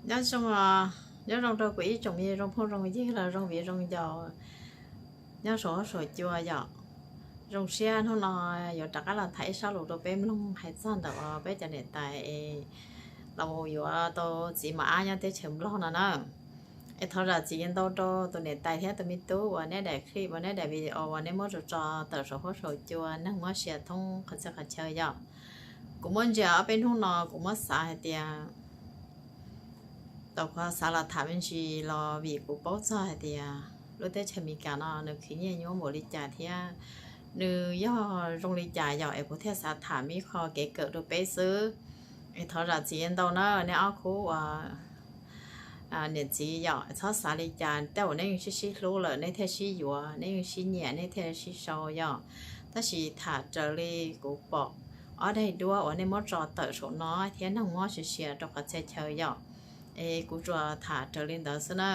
Nyob zoo, nyob zoo rau kuv ib tsoom me zoo phooj zoo ywg los zoo viv zoo ncaus nyob saum huab saum cua yom. Zoo siab hnub no yuav rov qab los tham ib sob lus rau peb mloog hais txog ntawm uas peb cov niam tais los mus yuav tau txiv mos ab nyob teb chaws Nplog no na. Es thov zam txim ntau rau tus niam tais thiab tus me tub uas neb daim clip uas neb daim video uas neb muab tso tso tawm saum huab saum cua neeg muab share thoob qhov txhia qhov chaw yom. Kuv muab ntsia ob peb hnub no kuv muab xav hais tias tau qhov xav los tham me ntsis los vim kuv paub txog hais tias lub teb chaws Amelikas no nws khwv nyiaj nyuaj npaum li cas thiab nws yog zoo li cas yom, es kuv thiaj xav tham ib qho kev kawm rau peb xwb. Es thov zam txim ntau na nej ob khub uas niam txiv yom, txhob xav li cas, tej uas neb yeej sib sib hlub lawm neb thiaj sib yuav, neb yeej sib nyiam neb thiaj sib sau yom. Tab sis tham raws li kuv pom ob daim duab uas nej muab tso tawm saum no thiab neeg muab share share rau qhov txhia chaw yom, es kuv tsuas tham raws li ntawd xwb na.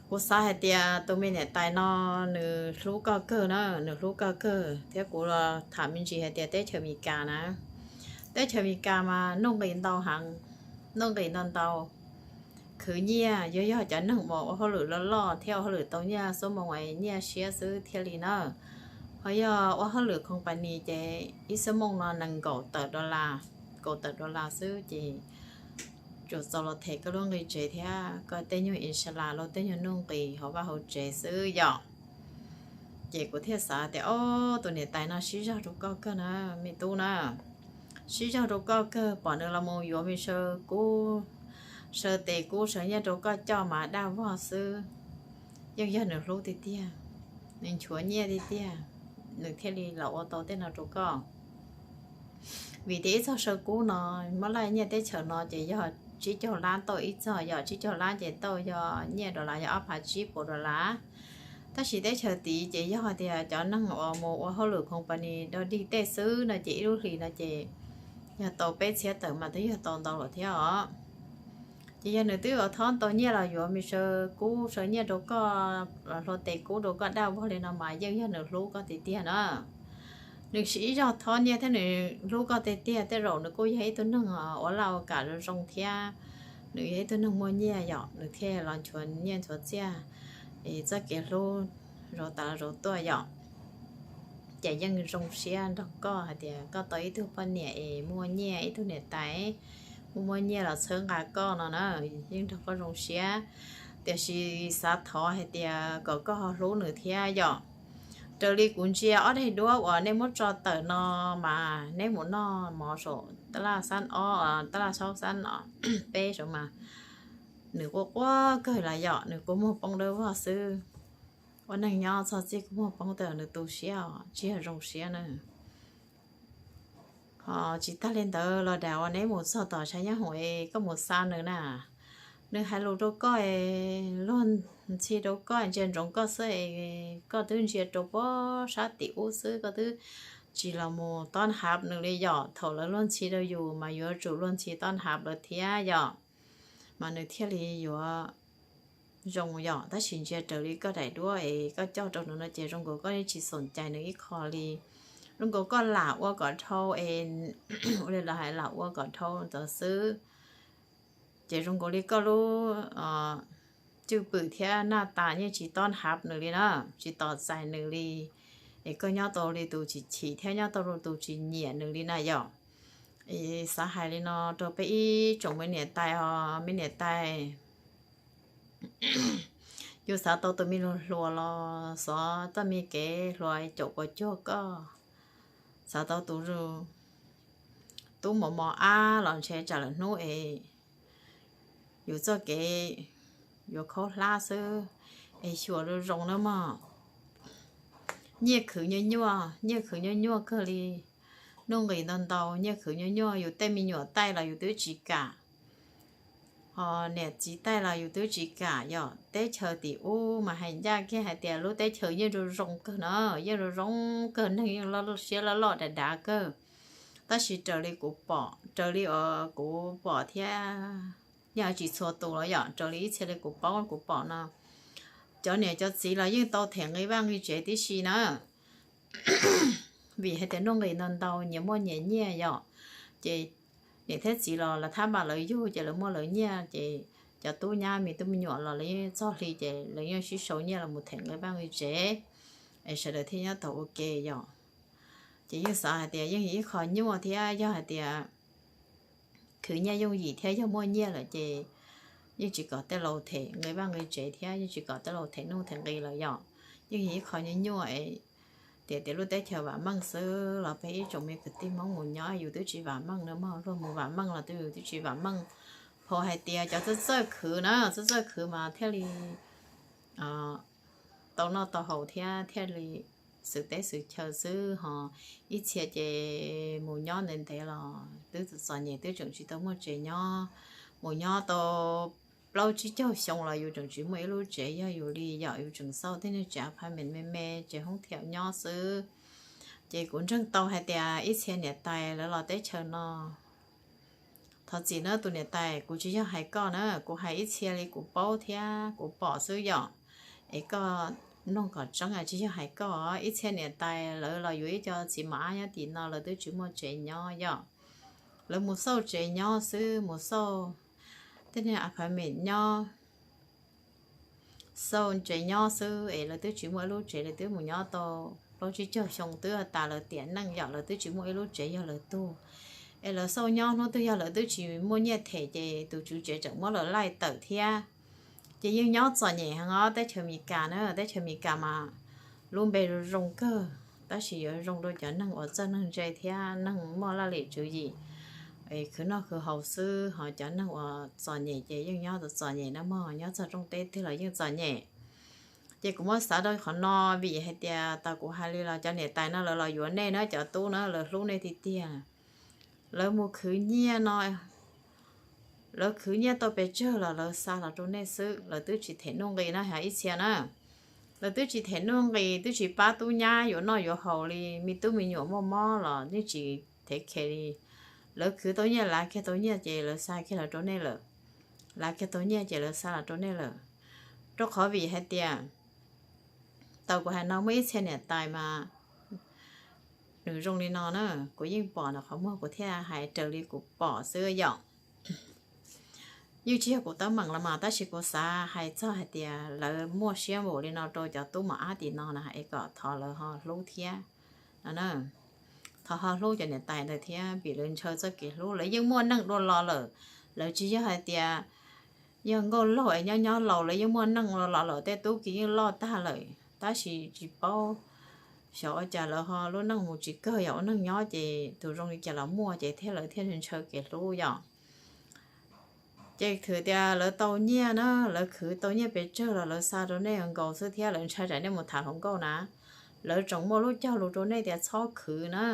Kuv xav hais tias tus me niam tais no nws hlub koj kawg na, nws hlub koj kawg thiab kuv los tham me ntsis hais tias teb chaws Amelikas na, teb chaws Amelikas mas nuj nqis ntau heev, nuj nqis ntau ntau, khwv nyiaj, yog yog cov neeg uas ua hauj lwm loj loj thiab ua hauj lwm tau nyiaj xuab moos es nyiaj siab xwb thiaj li na. Ho yog ua hauj lwm company ces ib xuab moos no nees nkaum tawm dollar, kaum tawm dollar xwb ces tsuas txaus los them koj lub nqi tsev thiab koj tej nyuag insurance los tej nyuag nuj nqis hauv vaj hauv tsev xwb yom. Ces kuv thiaj xav tias ob tus niam tais no sib zog rau koj kawg na, me tub na, sib zog rau koj kawg, pom nws los mus yuav me saw kub, saw tes kub saw nyiaj rau koj coj mas daj vog xwb, yeej yog nws hlub tiag tiag, nws nchuav nyiaj tiag tiag, nws thiaj li los ua tau tej no rau koj. Vim tias ib txog saw kub no, muab laij nyiaj teb chaws no ces yog tsib caug lab tauj ib txog, yog tsib caug lab ces tauj yog nyiaj dollar yog ob phav tsib puas dollar. Tab sis teb chaws tid ces yog tias cov neeg uas mus ua hauj lwm company dog dig tej xwb no ces ib lub hlis no ces yog tau peb txhiab tawm mas twb yog tau ntau lawm thiab os. Ces yog nws twb ua thob tau nyiaj los yuav me saw kub saw nyiaj rau koj, hlua tes kub rau koj daj vog li no mas yeej yog nws hlub koj tiag tiag na. Nws siv ib zog thob nyiaj thiab nws hlub koj tiag tiag, tej zaum nws kuj yog ib tug neeg ua laj ua kam zoo zoo thiab, nws yog ib tug neeg muaj nyiaj yom, nws thiaj los nchuav nyiaj nchuav txiaj, es txoj kev hlub zauv tas zauv tuaj yom. Ces yeej zoo siab nrog koj hais tias koj tau ib tug poj niam es muaj nyiaj, ib tug niam tais muaj muaj nyiaj los txhawb nqa koj no na, yeej nrog koj zoo siab. Tiam sis xav thov hais tias kom koj ho hlub nws thiab yom. Raws li kuv ntsia ob daim duab uas nej muab tso tawm no mas neb mus noj mov saum tab laj xab ob, tab laj xab peb saum mas nws quaj quaj kawg los yom, nws kua muag poob dawb vog xwb. Ua neeg nyob txog txij kua muag poob tas nws tu siab os, tsis yog zoo siab na. Ho tsis tag li ntawd los daim uas neb mus txog tom tshav nyob hoom es koj mus xa nws na, nws hais lus rau koj es luag ntxhi rau koj, ntsia ntsoov koj xwb es koj twb ntsia rau puag sab tim ub xwb, koj twb tsis los mus tob hav nws li yom. Thaum lawv luag ntxhi rau yus mas yuav tsum luag ntxhi tob hav lawv thiab yom, mas nws thiaj li yuav zoo yom. Tab sis ntsia raws li koj daim duab es koj coj rau nws no ces zoo nkaus koj yeej tsis xoom cais nws ib qho li. Zoo nkaus koj lam ua kom dhau es, ua li lawv hais lam ua kom dhau ntawd xwb. Ces zoo nkaus li koj lub cwj pwm thiab naj tas yeej tsis tob hav nws li na, tsis tos txais nws li. Es koj nyob tau li tus tsis chim thiab nyob tau li tus tsis nyiam nws li na yom. Es xav hais li no rau peb ib tsoom me niam tais os, me niam tais, yus xav tau tus me hluas hluas los xov txoj me kev hluas caum puas cuag koj, xav tau tus tub mos mos ab los ntshe tsam lawm hnub es yus txoj kev yuav khaub hlab xwb, es xyuas zoo zoo na mog. Nyiaj khwv nyuaj nyuaj, nyiaj khwv nyuaj nyuaj kawg li. Nuj nqis ntau ntau, nyiaj khwv nyuaj nyuaj, yus tej me nyuam taij los yus twb tsis kam, ho niam txiv taij los yus twb tsis kam yom. Teb chaws tim ub mas hais ncaj kiag hais tias lub teb chaws yeej zoo zoo kawg na, yeej zoo zoo kawg, neeg yeej loj siab loj loj dav dav kawg. Tab sis raws li kuv pom, raws li uas kuv pom thiab, yeej tsis txhua tus los yom, raws li ib txhia li kuv paub kuv pom no, cov niam cov txiv los yeej tau them nqi vaj nqi tsev tib si na. Vim hais tias nuj nqis ntau ntau, nyias muaj nyias nyiaj yom, ces Niam thiab txiv los lawv thab npam lawv yug ces lawv muaj lawv nyiaj, ces cov tub nyab me tub me nyuam los lawv yeej txog hli ces lawv yeej sib sau nyiaj los mus them nqi vaj nqi tsev, es sawv daws thiaj nyob tau ua ke yom. Ces yeej xav hais tias yeej yog ib qho nyuaj thiab, yog hais tias khwv nyiaj yooj yim thiab yog muaj nyiaj lawm ces yeej tsis kom tej laus them nqi vaj nqi tsev thiab yeej tsis kom tej laus them nuj them nqi lawm yom. Yeej yog ib qho nyuaj nyuaj es tias tias lub teb chaws vam meej xwb los peb ib tsoom me kwv tij Hmoob mus nyob yus twb tsis vam meej no mog, luag mus vam meej los twb yus twb tsis vam meej. Phau hais tias cov txawj txawj khwv na, txawj txawj khwv mas thiaj li tau noj tau haus thiab thiaj li xwm teb xwm chaw xwb ho. Ib txhia ces mus nyob ntev ntev los twb txom nyem twb tseem tsis tau muaj tsev nyob, mus nyob tau plaub tsib caug xyoo los yus tseem tsis muaj ib lub tsev yog yus li yom, yus tseem xauj tej niag tsev apartment me me tsev hoob thiam nyob xwb. Ces kuv ntseeg tau hais tias ib txhia niam tais lawv los teb chaws no thov txim na tus niam tais, kuv tsis yog hais koj na, kuv hais ib txhia li kuv paub thiab kuv pom xwb yom. Es koj mloog kom tseeb, tsis yog hais koj. Ib txhia niam tais lawv los yuav ib co txiv mos ab nyob tim no, lawv twb tsis muaj tsev nyob yom. Lawv mus xauj tsev nyob xwb, mus xauj tej niag apartment nyob, xauj tsev nyob xwb es lawv twb tsis muaj ib lub tsev, lawv twb mus nyob tau plaub tsib caug xyoo twb tas lawv tiam neej yom, lawv twb tsis muaj ib lub tsev yog lawv tug. Es lawv xauj nyob hnub twg yog lawv twb tsis muaj nyiaj them ces tus tswv tsev tseem muab lawv laij tawm thiab. Ces yeej nyob txom nyem heev os. Teb chaws Amelikas na, teb chaws Amelikas mas lub npe zoo kawg, tab sis yuav zoo rau cov neeg uas txawj neeg ntse thiab neeg muaj laj lim tswv yim, khwv noj khwv haus xwb, ho cov neeg uas txom nyem ces yeej nyob txom nyem na mog, nyob txog rooj teb twg los yeej txom nyem. Ces kuv muab xav rau qhov no vim hais tias tau kuv hais li los cov niam tais no lawv los yuav nej na, cov tub na lawv hlub nej tiag tiag. Lawv mus khwv nyiaj no, lawv khwv nyiaj tau pes tsawg los lawv xa los rau nej xwb, lawv twb tsis them nuj nqi na, yog ib txhia na. Lawv twb tsis them nuj nqi, twb tsis pab tub nyab yuav noj yuav haus li, me tub me nyuam muaj mob los nej tsis thev khe li. Lawv khwv tau nyiaj, lav kiag tau nyiaj ces lawv xa kiag los rau nej lawm. Lav kiag tau nyiaj ces lawv xa los rau nej lawm. Rau qhov vim hais tias tau kuv hais no muaj ib txhia niam tais mas nws zoo li no na, kuv yeej pom ntawm qhov muag kuv thiaj hais raws li kuv pom xwb yom. Yeej tsis yog kuv teeb meem los mas tab sis kuv xav hais txog hais tias lawv muaj siab npaum li no rau cov tub mos ab tim no na es kom thov lawv ho hlub thiab no. Thov ho hlub cov niam tais ntawd thiab vim lawv ntshaw txoj kev hlub, lawv yeej muaj neej dua los lawm. Lawv tsis yog hais tias yog nkauj laug es nyob nyob laus, lawv yeej muaj neej los lawm, tej tub ki yeej loj tag lawm tab sis tsis paub xyov ua cas lawv ho lub neej mus tsis kawg, yog ua neej nyob ces tus zoo li cas los muaj ces thiaj lawv thiaj ntshaw kev hlub yom. Ces thwm tias lawv tau nyiaj na, lawv khwv tau nyiaj pes tsawg los lawv xa rau nej nkaus xwb thiab lawv ntshai tsam nej mus tham hluas nkauj na. Lawv tseem muaj lub cog lus rau nej tias txhob khwv na,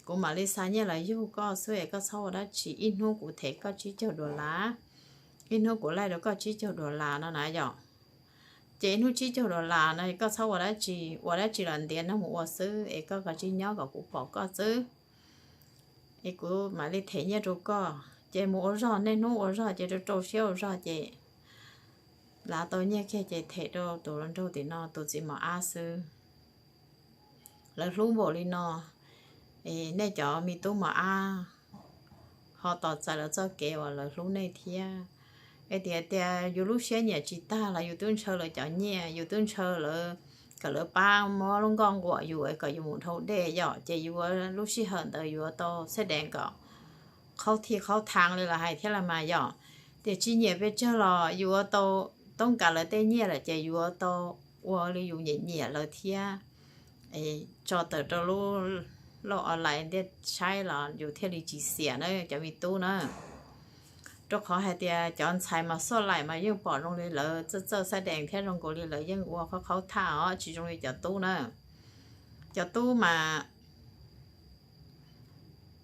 kuv mam li xa nyiaj los yug koj xwb es koj txhob ua dab tsi, ib hnub kuv them koj tsib caug dollar, ib hnub kuv laij rau koj tsib caug dollar no na yom. Ces ib hnub tsib caug dollar no koj txhob ua dab tsi, ua dab tsi los ntiav neeg mus ua xwb es koj kav tsij nyob kom kuv pom koj xwb. Es kuv mam li them nyiaj rau koj. Ces mus ua zog, niaj hnub ua zog ces rau rau siab ua zog ces lav tau nyiaj kiag ces them rau tus hluas nraug tim no tus txiv mos ab xwb. Lawv hlub npaum li no, es nej cov me tub mos ab ho tos txais lawv txoj kev uas lawv hlub nej thiab. Es tias tias yus lub siab nyiam tsis tag los yus twb ntshaw lawv cov nyiaj, yus twb ntshaw lawv kom lawv pab muab lub nkoj nquam yus es kom yus mus dhau dej yom, ces yuav lub sij hawm ntawd yuav tau xab dees kom qhaub thij qhaub thaa li los hais thiab los mas yom. Tiam tsis nyiam pes tsawg los yuav tau toob kas lawv tej nyiaj lawm ces yuav tau ua li yus nyiam nyiam lawv thiab. Tso tawm rau lub lauj online ntiaj saib los yus thiaj li tsis xiam na cov me tub na. Rau qhov hais tias cov ntxhais mas xuaj laim mas yeej pom zoo li lawv txawj txawj xab dees thiab zoo nkaus li lawv yeej ua qhaub qhaub thaj os, tsis zoo li cov tub na. Cov tub mas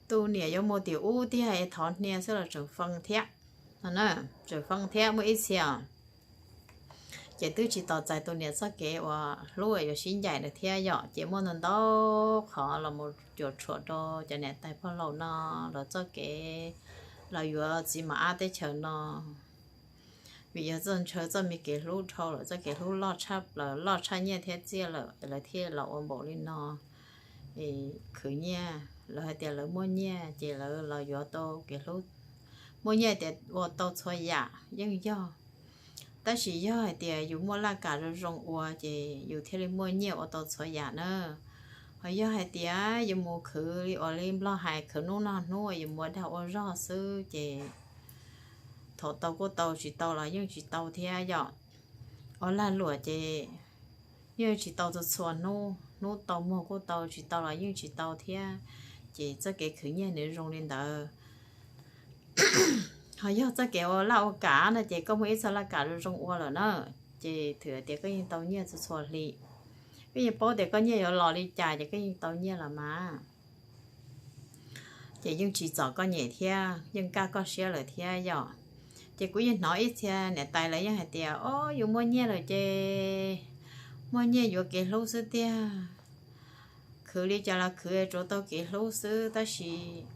tus niam yuav mus tim ub tiag es thov hnia xwb los tseem fee thiab. Tseem fee thiab muaj ib txhia ces twb tsis tos txais tus niam txoj kev uas hlub yuav sib ncaim lawm thiab yom, ces muaj ntau ntau qhov los mus cuam tshuam rau cov niam tais pog laus no lawv txoj kev los yuav txiv mos ab teb chaws no. Vim yog txoj ntshaw txoj me kev hlub dhau lawm, txoj kev hlub loj tshaj plaws, loj tshaj nyiaj thiab txiaj lawm lawv thiaj los ua npaum li no. Khwv nyiaj lawv hais tias lawv muaj nyiaj ces lawv los yuav tau kev hlub. Muaj nyiaj tias ua tau txhua yam yeej yog, tab sis yog hais tias yus muaj laj kam zoo zoo ua ces yus thiaj li muaj nyiaj ua tau txhua yam na. Ho yog hais tias yus mus khwv li uas li Nplog hais khwv hnub noj hnub, yus mus ua dag ua zog xwb ces thaum tau kuj tau, tsis tau los yeej tsis tau thiab yom. Ua lag luam ces yeej tsis tau txhua txhua hnub, hnub tau muag kuj tau, tsis tau los yeej tsis tau thiab. Ces txoj kev khwv nyiaj nws zoo li ntawd. Ho yog txoj kev ua laj ua kam no ces koj muaj ib txoj laj kam zoo zoo ua lawm na, ces thwm tias koj yeej tau nyiaj txhua txhua hli. Koj yeej paub tias koj nyiaj yuav los li cas ces koj yeej tau nyiaj los mas. Ces yeej tsis txom koj nyem thiab, yeej kaj koj siab lawm thiab yom. Ces kuv yeej hnov ib txhia niam tais lawv yeej hais tias, o, yus muaj nyiaj lawm ces muaj nyiaj yuav kev hlub xwb tiag. Khwv li cas los khwv tsuav tau kev hlub xwb, tab sis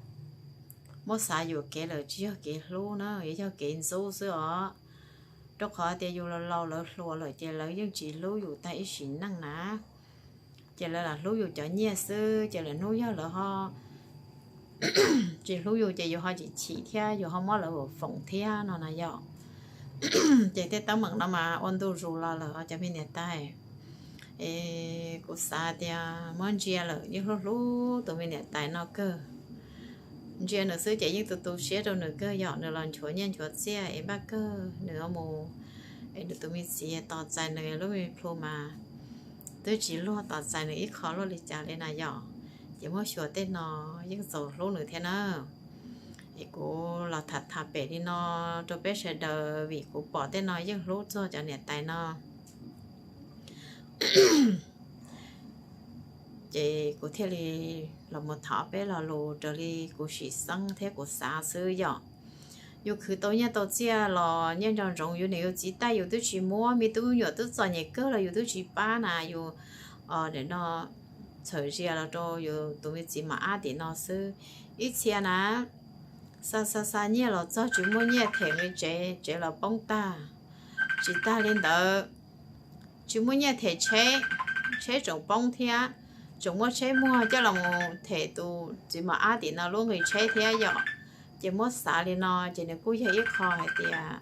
muab xav yuam kev lawm tsis yog kev hlub na, yog kev ntxub xwb os. Rau qhov tias yus laus laus lawv hluas lawm ces lawv yeej tsis hlub yus tag ib sim neej na. Ces lawv lam hlub yus cov nyiaj xwb, ces lawv hnub yog lawv ho tsis hlub yus ces yus ho chim chim thiab yus ho muab lawv foom thiab no na yom. Ces tej teeb meem no mas ua ntu zus los lawm os cov me niam tais. Es kuv xav tias muab ntsia lawm yeej hlub hlub tus me niam tais no kawg. Ntsia nws xwb ces yeej tu tu siab rau nws kawg yom, nws los nchuav nyiaj nchuav txiaj es npaj kawg nws mus, es nws tus me txiv tos txais nws lub me plhu mas twb tsis luag tos txais nws ib qho luaj li cas li na yom. Ces muab xyuas tej no yeej txaus hlub nws thiab na. Es kuv los tham tham pem li no rau peb sawv daws vim kuv pom tej no yeej hlub txog cov niam tais no. Ces kuv thiaj li los mus thov peb lo lus raws li kuv sim xeeb thiab kuv xav xwb yom. Yus khwv tau nyiaj tau txiaj los nyiaj nco ntsoov yus niam yus txiv, tab yus twb tsis muab, me tub me nyuam twb txom nyem kawg los yus twb tsis pab na, yus nim no txhawm zias los rau yus tus me txiv mos ab tim no xwb. Ib txhia na, xa xa xa nyiaj los txog tsis muaj nyiaj them nqi tsev, tsev los poob tag. Tsis tag li ntawd, tsis muaj nyiaj them tsheb, tsheb tseem poob thiab, tseem muab tsheb muag coj los mus them tus txiv mos ab tim no lub nqi tsheb thiab yom. Ces muab xav li no ces nws kuj yog ib qho hais tias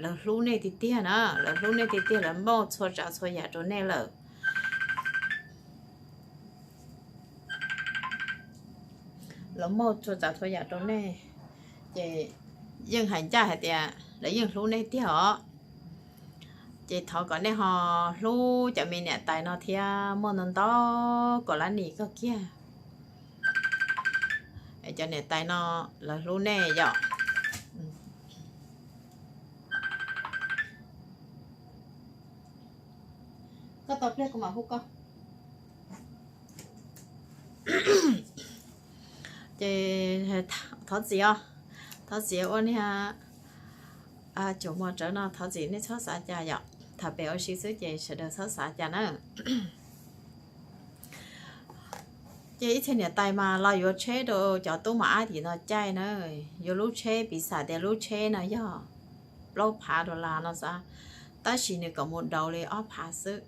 lawv hlub nej tiag tiag na, lawv hlub nej tiag tiag, lawv muaj txhua tsav txhua yam rau nej lawm. Lawv muaj txhua tsav txhua yam rau nej, ces yeej hais ncaj hais tias lawv yeej hlub nej tiag os. Ces thov kom nej ho hlub cov me niam tais no thiab, muaj ntau ntau kom lab nim kawg kiag. Cov niam tais no lawv hlub nej yom. Koj tau pliag kuv mam hu koj. Ces thov txim os, thov txim ua niag cuam mos tsawv no, thov txim nej txhob xav cas yom. Tham pem ua si xwb ces sawv daws txhob xav cas na. Ces ib txhia niam tais mas los yuav tsheb rau cov tub mos ab tim no caij na, yuav lub tsheb, piv xam tias lub tsheb no yog plaub phav dollar no xav, tab sis nws kom mus daus li ob phav xwb.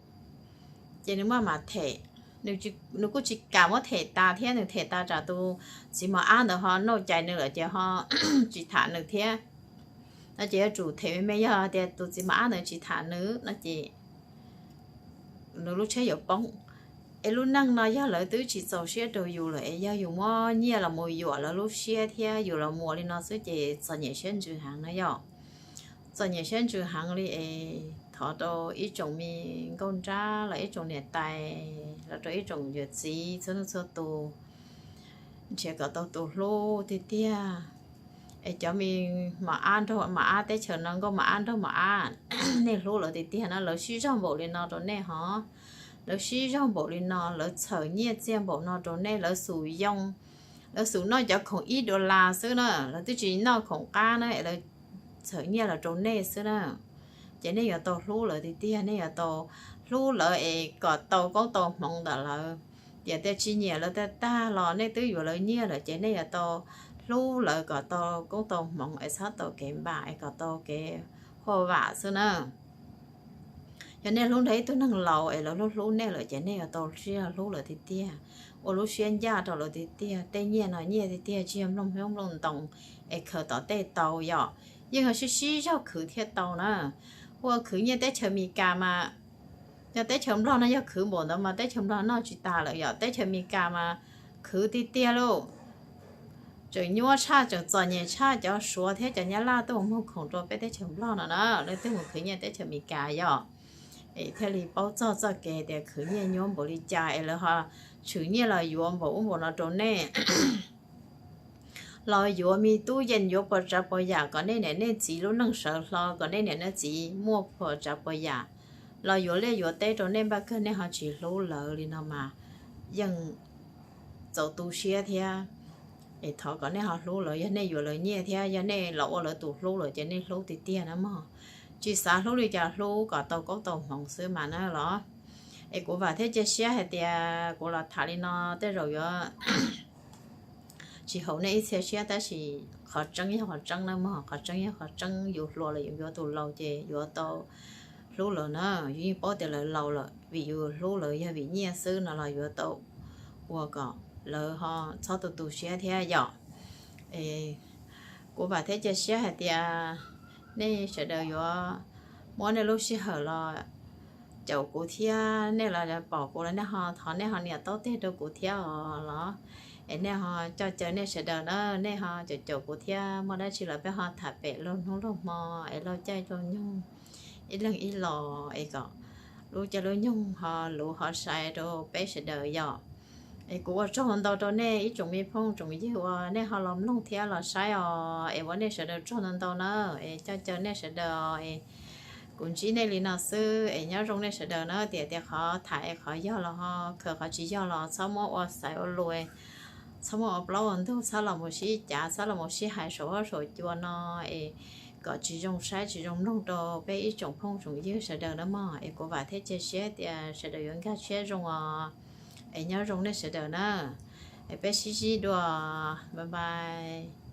Ces nws muaj mam them, nws kuj tsis kam muab them tas thiab, nws them tas tsam tus txiv mos ab ntawd ho noj cai nws lawm ces ho tsis tham nws thiab. No ces yuav tsum them me me, yog tias tus txiv mos ab ntawd tsis tham nws no ces nws lub tsheb yuav poob. Es lub neej no yog lawv twb tsis txaus siab rau yus lawm es yog yus muab nyiaj los mus yuam lawv lub siab thiab yus los muas li no xwb ces txom nyem siab ntsws heev na yom. Txom nyem siab ntsws heev li es thov rau ib tsoom me nkauj nrab los ib tsoom niam tais los rau ib tsoom yawm txiv txhua leej txhua tus, nrhiav kom tau tus hlub tiag tiag. Es cov me mos ab nraug mos ab teb chaws no, nkauj mos ab nraug mos ab, nej hlub lawv tiag tiag no, lawv sib zog npaum li no rau nej hov. Lawv sib zog npaum li no, lawv txhawm nyiaj txiag npaum no rau nej, lawv xum yoo, lawv xum noj cov khoom ib dollar xwb na, lawv twb tsis noj khoom qab na, lawv txhawm nyiaj los rau nej xwb na. Ces nej yuav tau hlub lawv tiag tiag, nej yuav tau hlub lawv es kom tau koob tau hmoov ntawm lawv. Tiam tias tsis nyiam lawv tag tag los nej twb yuav lawv nyiaj lawm ces nej yuav tau hlub lawv kom tau koob tau hmoov es txhob tau kev npam es kom tau kev huaj vam xwb na. Yog nej hlub nrog ib tug neeg laus es lawv hlub hlub nej lawm ces nej yuav tau sib hlub lawv tiag tiag. ua lub siab ncaj rau lawv tiag tiag. Tej nyiaj no nyiaj tiag tiag, tsis yog nplooj hmoob nplooj ntoo es khaws tom tej tau yom. Yeej yog sib sib zog khwv thiaj tau na. Ua khwv nyiaj teb chaws Amelikas mas, yog teb chaws Nplog no yog khwv npaum ntawd mas teb chaws Nplog noj tsis tas lawm yom. Teb chaws Amelikas mas khwv tiag tiag lauj. Tseem nyuaj tshaj, tseem txom nyem tshaj cov Suav thiab cov Nyab Laj tuaj mus muag khoom rau peb teb chaws Nplog no na. Leej twg mus khwv nyiaj teb chaws Amelikas yom, es thiaj li paub txog txoj kev tias khwv nyiaj nyuaj npaum li cas es lawv ho tshwm nyiaj los yuav npaum ub npaum no rau nej. Los yuav me tub yees, yuav puas tsav puas yam kom nej niam nej txiv lub neej sawv hlo, kom nej niam nej txiv muaj puas tsav puas yam. Los yuav liaj yuav teb rau nej npaj kawg, nej ho tsis hlub lawv li no mas yeej txaus tu siab thiab. Es thov kom nej ho hlub lawv, yog nej yuav lawv nyiaj thiab yog nej los ua lawv tus hlub lawm ces nej hlub tiag tiag na mog. Tsis xav hlub li cas, hlub kom tau koob tau hmoov xwb mas na los. Es kuv vam thiab cia siab hais tias kuv los tham li no tej zaum yuav tsis haum nej ib txhia siab, tab sis qhov tseeb yog qhov tseeb na mog, qhov tseeb yog qhov tseeb. Yus hluas los yus yuav tus laus ces yuav tau hlub lawv na. Yus yeej paub tias lawv laus lawm, vim yus hlub lawv yog vim nyiaj xwb no los yuav tau ua kom lawv ho txhob tu tu siab thiab yom. Es kuv vam thiab cia siab hais tias nej sawv daws yuav muab nej lub sij hawm los caum kuv thiab, nej los pom kuv los nej ho thov nej ho nias taub teg rau kuv thiab os los. Es nej ho coj caw nej sawv daws na, nej ho caum caum kuv thiab, muaj dab tsi los peb ho tham pem laug hnub laug hmo es laug caij laug nyoog ib leeg ib los es kom lub caij lub nyoog ho luv ho sai rau peb sawv daws yom. Es kuv ua tsaug ntau rau nej ib tsoom me phooj tsoom ywg uas nej ho los mloog thiab los saib os, es ua nej sawv daws tsaug ntau ntau na. Es coj caw nej sawv daws es kuv ntsib nej li no xwb es nyob zoo nej sawv daws na. Tiam tias qhov tham es qhov yog los ho khaws, qhov tsis yog los txhob muab ua xaiv ua lus, txhob muab ua plaub ua ntug, txhob los mus sib cav, txhob los mus sib hais saum huab saum cua no es kom tsis zoo saib tsis zoo mloog rau peb ib tsoom phooj tsoom ywg sawv daws na mog. Es kuv vam thiab cia siab tias sawv daws yuav nkag siab zoo os. Es nyob zoo nej sawv daws na. Es peb sib ntsib dua. Bye bye.